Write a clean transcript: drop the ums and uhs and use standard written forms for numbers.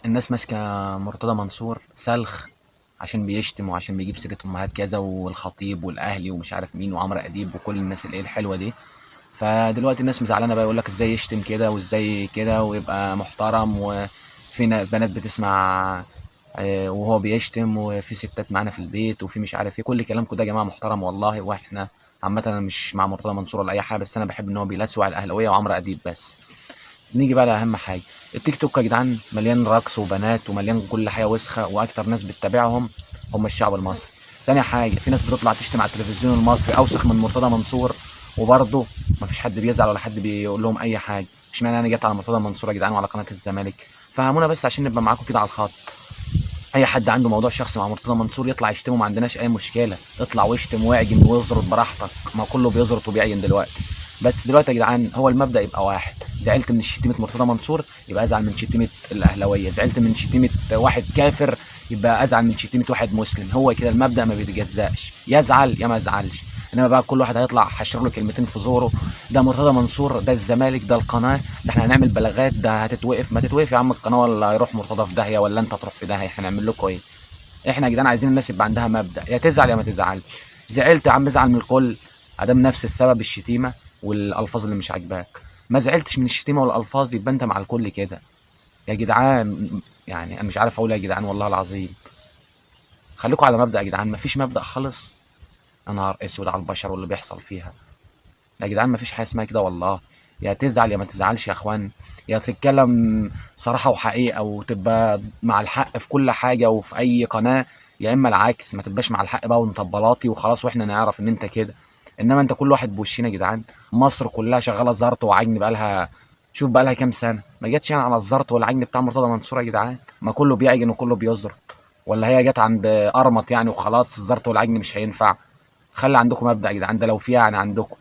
الناس ماسكه مرتضى منصور سلخ عشان بيشتم وعشان بيجيب سيره امهات كذا والخطيب والاهلي ومش عارف مين وعمرو اديب وكل الناس الايه الحلوة دي. فدلوقتي الناس مزعلانه بقى، يقول لك ازاي يشتم كده وازاي كده ويبقى محترم، وفي بنات بتسمع وهو بيشتم، وفي ستات معانا في البيت، وفي مش عارف ايه. كل كلامكم ده يا جماعة محترم والله. واحنا عامة انا مش مع مرتضى منصور ولا اي حاجه، بس انا بحب ان هو بيلسوع الاهلاوية وعمرو اديب بس. نيجي بقى لاهم حاجة، التيك توك يا جدعان مليان رقص وبنات ومليان كل حاجة وسخة، واكتر ناس بتتابعهم هم الشعب المصري. تاني حاجة، في ناس بتطلع تشتم على التلفزيون المصري اوسخ من مرتضى منصور، وبرضه مفيش حد بيزعل ولا حد بيقول لهم اي حاجة. اشمعنى انا جت على مرتضى منصور يا جدعان وعلى قناة الزمالك؟ فهمونا بس عشان نبقى معاكم كده على الخط. اي حد عنده موضوع شخصي مع مرتضى منصور يطلع يشتمه، ما عندناش اي مشكلة، اطلع واشتم واعجن وازرط براحتك، ما كله بيزرط وبيعجن دلوقتي. بس دلوقتي يا جدعان هو المبدا يبقى واحد، زعلت من شتيمه مرتضى منصور يبقى ازعل من شتيمه الاهلاوية، زعلت من شتيمه واحد كافر يبقى ازعل من شتيمه واحد مسلم. هو كده المبدا ما بيتجزأش، يزعل يا ما يزعلش. انما بقى كل واحد هيطلع حشر له كلمتين في زوره، ده مرتضى منصور، ده الزمالك، ده القناة، ده احنا هنعمل بلاغات، ده هتتوقف. ما تتوقف يا عم القناة، ولا هيروح مرتضى في داهية ولا انت تروح في داهية. احنا هنعمل لكم ايه؟ احنا يا جدعان عايزين الناس يبقى عندها مبدا، يا تزعل يا ما تزعلش. زعلت يا عم ازعل من الكل، ادام نفس السبب الشتيمة والالفاظ اللي مش عاجباك. ما زعلتش من الشتيمة والالفاظ يبقى انت مع الكل كده يا جدعان. يعني انا مش عارف اقول يا جدعان والله العظيم، خليكم على مبدا يا جدعان. مفيش مبدا خالص. يا نهار اسود على البشر واللي بيحصل فيها يا جدعان. مفيش حاجة اسمها كده والله، يا تزعل يا ما تزعلش يا اخوان، يا تتكلم صراحة وحقيقة وتبقى مع الحق في كل حاجة وفي اي قناة، يا اما العكس ما تبقاش مع الحق بقى وانت بلاطي وخلاص واحنا نعرف ان انت كده. انما انت كل واحد بوشنا يا جدعان. مصر كلها شغالة زرط وعجن بقالها، شوف بقالها كام سنة، ما جاتش يعني على الزرط والعجن بتاع مرتضى منصور يا جدعان. ما كله بيعجن وكله بيزرط، ولا هي جت عند ارمط يعني وخلاص الزرط والعجن مش هينفع؟ خلي عندكم مبدأ يا جدعان، ده لو في يعني عندكم.